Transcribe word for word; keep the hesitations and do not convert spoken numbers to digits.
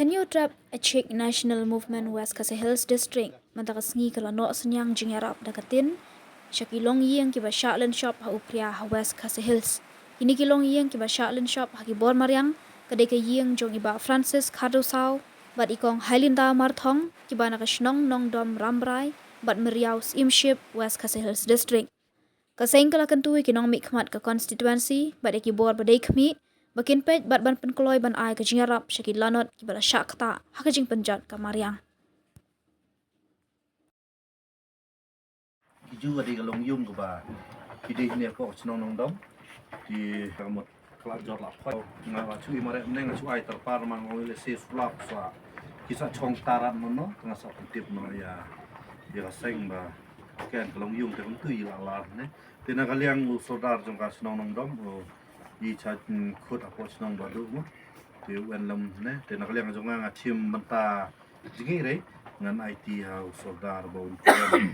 Ka New Trap Achik National Movement West Khasi Hills District mynta ka sngi ka la noh synñiang jingïarap da ka tin sha ki longïing kiba shah lynshop ha u phria ha West Khasi Hills. Kine ki longïing kiba shah lynshop ha ki bor mariang ka dei ka ïing jong i Bah Francis Khardosaw bad i Kong Hailinda Marthong kiba na ka shnong Nongdom Rambrai bad Meriaw Syiemship, West Khasi Hills District. Ka seng ka la kyntu ïa ki nongmihkhmat ka constituency bad ïa ki bor ba dei khmih ba kin peit bad ban pynkloi ban ai ka jingïarap sha ki lanot kiba la shah ktah ha ka jingpynjot ka mariang. Ki ju ka dei ka longïing kaba ki dei ne ko shnong Nongdom. Ki ka mut kala jot la phai. Nga la chu i mare ne nga chu ai tarpar ma ngoi le se sulap sa. Ki sa chong tarat no no nga sa pyntip no ïa ïa ka seng ba ken ka longïing te kyntu ïa la lar ne. Te na ka liang u sordar jong ka shnong Nongdom u i cha khut apo shnong Badu mo. Te u en lam ne te na ka liang jong nga nga chim bynta jngi re ngan aiti ha u sordar ba un